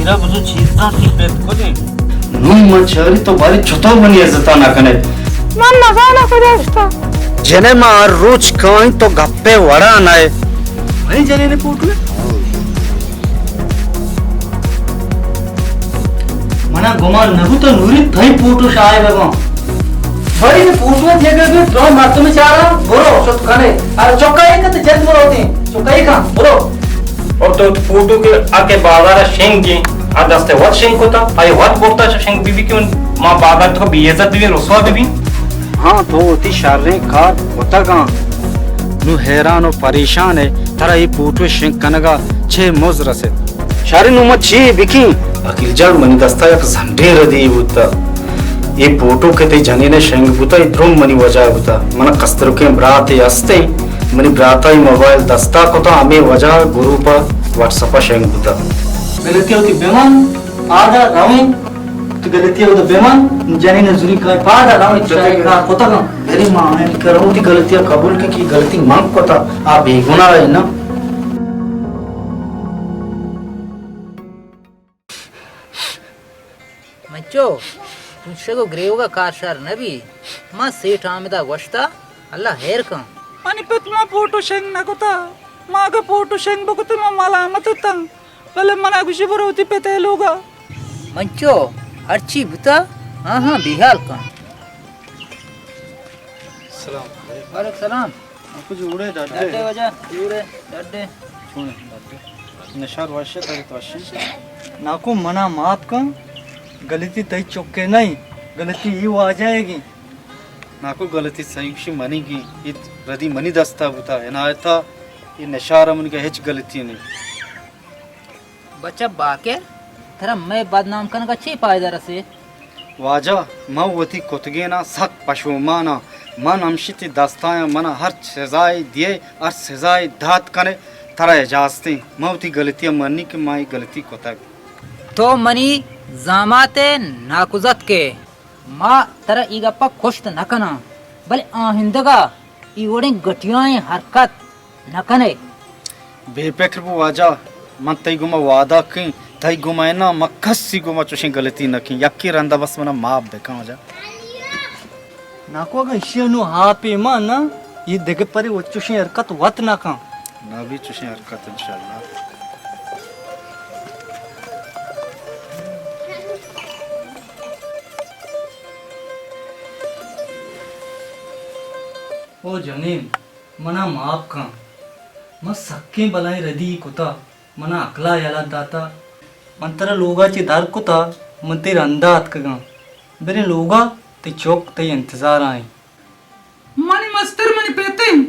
جا بزو چیزاں کہ پت کتیں۔ نوں من چاری تو باری چطور منی عزتا نہ کنے؟ من نزاناں کجا اشتا۔ جنے ما ہر روچ کائیں تو گپے وڑا نئے۔ منی جنین پوٹو ہے؟ منا گمان نبو تو نوری تئی پوٹو شاید بگم۔ بڑی نے پوٹو دیگا بھی دو مردم چارا برو شت کنے۔ ارے چکائی کا تو جلد برو دیں۔ چکائی کا برو۔ اور تو فوٹو کہ آ کہ بازار ءَ شنگ ایں، آ دست ءَ وت شنگ کتا، آئی وت برتا چہ شنگ بی بی کہ من، ما بازار ءَ تو بے عزت بی، رسوا بی۔ ہاں، تو وتی شریں کار کتگ آں۔ نوں حیران و پریشان ئے، ترا اے فوٹو شنگ کنگ ءَ چے مز رست؟ شر، نوں ما چے بکیں؟ عقیل جان، منی دست ءَ یک زنڈیں ردی بوتا۔ اے فوٹو کہ تئی جنین ءَ شنگ بوتا، اے درم منی وجہ ءَ بوتا۔ من ءَ کسترکیں براتے ہستیں، منی برات ءَ اے موبائل دست ءَ کتا، ہمے وجہ ءَ گروپ ءَ واٹس اپ ءَ شنگ بوتا۔ غلطی ءَ وتی بہ من، پاد ءَ رویں۔ تو غلطی ءَ وتی بہ من، جنین ءَ زوری کائے، پاد ءَ رویں، شاید کار کتگ آں۔ بری ما آیانی کرا وتی غلطی ءَ قبول کن کہ غلطی من کتا، آ بے گناہ ئے نا۔ منچو، پوشگ و گریوگ ءَ کار شر نہ بی۔ ما سیٹھ حامد ءَ گوشتا، اللہ ہیر کن۔ منی پت ما پوٹو شنگ نہ کتا۔ ما اگہ پوٹو شنگ بکتیں، ما ملامت اتاں۔ بلے منا گوشی برو وتی پت ءِ لوگا۔ منچو، ہرچی بوتا، آہاں بیحال کن۔ سلام۔ وعلیکم سلام۔ آپ جوڑے ڈڈے؟ ڈڈے واجہ، جوڑے، ڈڈے۔ چونے ڈڈے؟ نشار وشے، ترے تو وشے۔ ناکو منا معاف کن، غلطی تئی چکے نہیں، غلطی ای واجہ ہے گی۔ ناکو غلطی صحیح گوشی منی گی، ای ردی منی دستا بوتا، عنایتا ای نشار منی گا ہچ غلطی نہیں۔ بچہ باکر، ترا مئے بدنام کنگا چے پائدہ رسے؟ واجہ، من وتی کتگیناں سک پشوماناں۔ من ہمشی تئی دستایاں، منا ہر سزائے دیئے، ہر سزائے دات کنے، ترا اجازتیں۔ من وتی غلطی منی کہ من اے غلطی کتگ۔ تو منی زامات ناکوزتکے۔ ما ترا اے گپا کشت نہ کناں، بلے آہندگا اے وڑیں گٹیائیں حرکت نہ کنے۔ بے پکر بو واجہ، من تئی گوما وعدہ کیں، تئی گوما اناں، من کسی گوما چوشیں غلطی نہ کیں، یکے رندا بس منا معاف بکن واجہ۔ ناکو اگاں اشی نو ہاپے ما نہ، اے دگہ پرے و چوشیں حرکت وت نہ کن۔ نہ بی چوشیں حرکت انشاءاللہ۔ او جنین، منا معاف کن۔ من سکیں بلائیں ردی کتا، منا عقلا یلہ داتا۔ من ترا لوگا چہ در کتا، من تئی رندا اتکگاں۔ برے لوگا، تئی چک تئی انتظارا ایں۔ منی مستر منی پت انت۔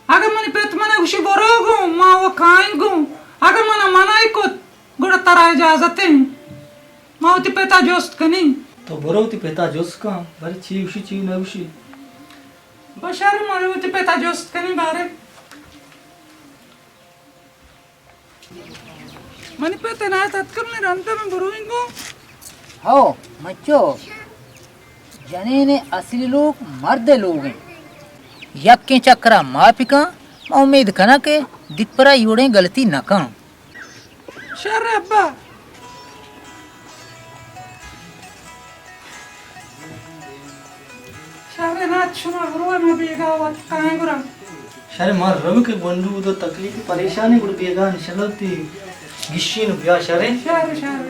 اگاں منی پت منا گوشی برو گوں، ما و کائیں گوں۔ اگاں منا منع کت، گڑا ترا اجازت انت۔ ما وتی پتا جست کنیں۔ تو برو وتی پتا جست کن، بارے چی گوشی چی نہ گوشی۔ بشار، ما وتی پتا جست کنیں بارے۔ منی پت عنایت اتکگ، منی رند ء من بروئیں گوں۔ ہو، مچو، جنین ء اصلی لوگ مرد ء لوگ انت۔ یکیں چکر ء معافی کن، من امید کناں کہ دگہ برا اے وڑیں غلطی نہ کن۔ شر ابا۔ شر نات، شما برو، ما بیگا وت کائیں گڑا۔ شر ما رو کہ گونڈو تو تکلیف پریشانی گڑ بیگا انشاءاللہ تی گشین بیا شر۔ شر، شر۔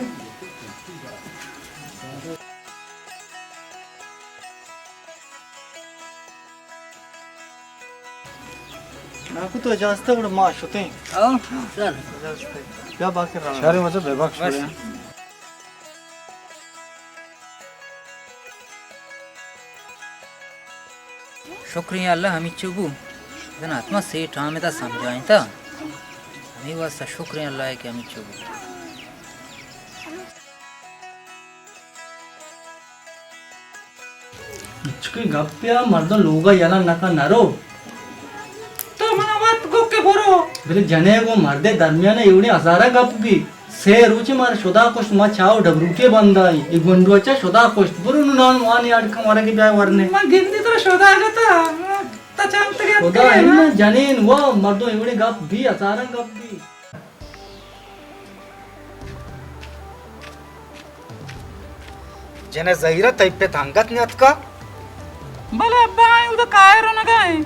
ناکو تو اجازت ہے، گڑا ما شتیں۔ او، سر۔ اجازت ہے۔ بیا باکر رہا۔ شر مطلب بے بخش بس۔ شکریں اللہ ہمیچو بو۔ زنا حتما سیٹھ حامد ء سمجھائینتا۔ ہمے واسطہ شکریں اللہ ء کہ ہمیچو بو۔ ہچکیں گپے ء مردم لوگ ء یلہ نہ کن، نہ رو۔ تو من ء وت گو کہ برو۔ بلے جنے گوں مردے درمیان ء ایوڑیں ہزارہ گپ بی۔ سے روچے مارا شدا کشت، ما چاہ و ڈبروٹے بندائیں۔ اے گونڈو ء چہ شدا کشت۔ برو نوں نان وانی اڈ کن ورگے بیا ورنے۔ من گندی ترا شدا جتا۔ تا چانتگے شدا اتکگے ہے نا؟ نا جنین وا مردم ایوڑیں گپ بی، ہزاراں گپ بی۔ جنئے زہیرا، تئی پت انگت نیاتکا؟ بلے ابا، آئی اودا کائے رونگا ایں۔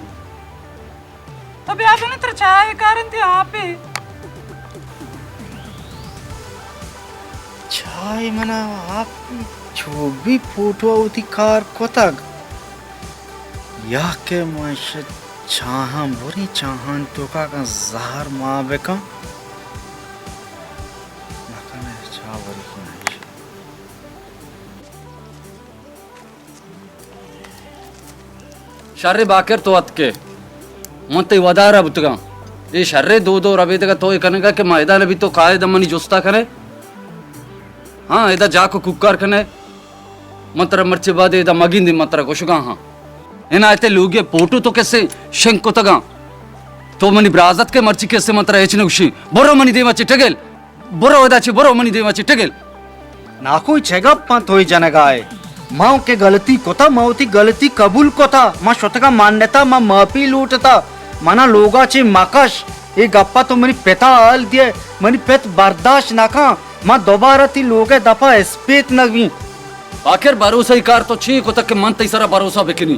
تو بیا بنا، ترا چاہ کارنتی آپے۔ چاہ منا آپ چوبی پوٹو وتی کار کتگ۔ یا کہ من چاہاں بری، چاہاں توکا کن زہر ما بکن۔ نکنہ چاہ بری کنش۔ شرے باکر تو اتکے، من تئی ودارا بوتگاں۔ اے شرے دو دو ربیدگا تو اے کنگا کہ ما ادا نبی تو کائے دا منی جستا کنے؟ ہاں، ادا جاکو کوکار کنے؟ من ترا مرچی بعد ادا مگندی، من ترا گوشگا ہاں۔ عنایت لوگے پوٹو تو کسے شنگ کتگاں۔ تو منی برازت کے، مرچی کسے من ترا ہچ نگوشی۔ برو منی دیما چی ٹگل۔ برو ادا چی، برو منی دیما چی ٹگل۔ ناکو، چے گپاں تو اے جنگا ئے؟ ما کہ غلطی کتا، ما وتی غلطی قبول کتا، ما شتگا مانتا، ما معافی لوٹتا، منا لوگا چی مکش۔ اے گپا تو منی پتا حال دیئے، منی پت برداشت نکاں۔ من دوبارہ تئی لوگ ء دپا اسپیت نہ بیں۔ باکر، بھروسہ ای کار تو چی کتگ کہ من تئی سرا بھروسہ بکنی؟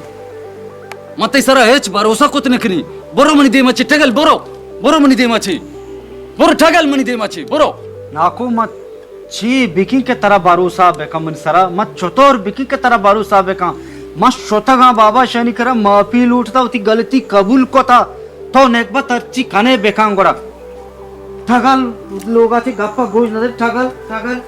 من تئی سرا ہچ بھروسہ کت نکنی۔ برو منی دیما چی ٹگل، برو۔ برو منی دیما چی۔ برو ٹگل منی دیما چی، برو۔ ناکو، من چی بکن کہ ترا بھروسہ بکن منی سرا؟ من چطور بکن کہ ترا بھروسہ بکن؟ من شتگاں بابا شانی کرا معافی لوٹتا، وتی غلطی قبول کتا۔ تو نگبت ہرچی کنے بکن گڑا۔ ٹگل، لوگا چی گپا گوش ندر، ٹگل، ٹگل۔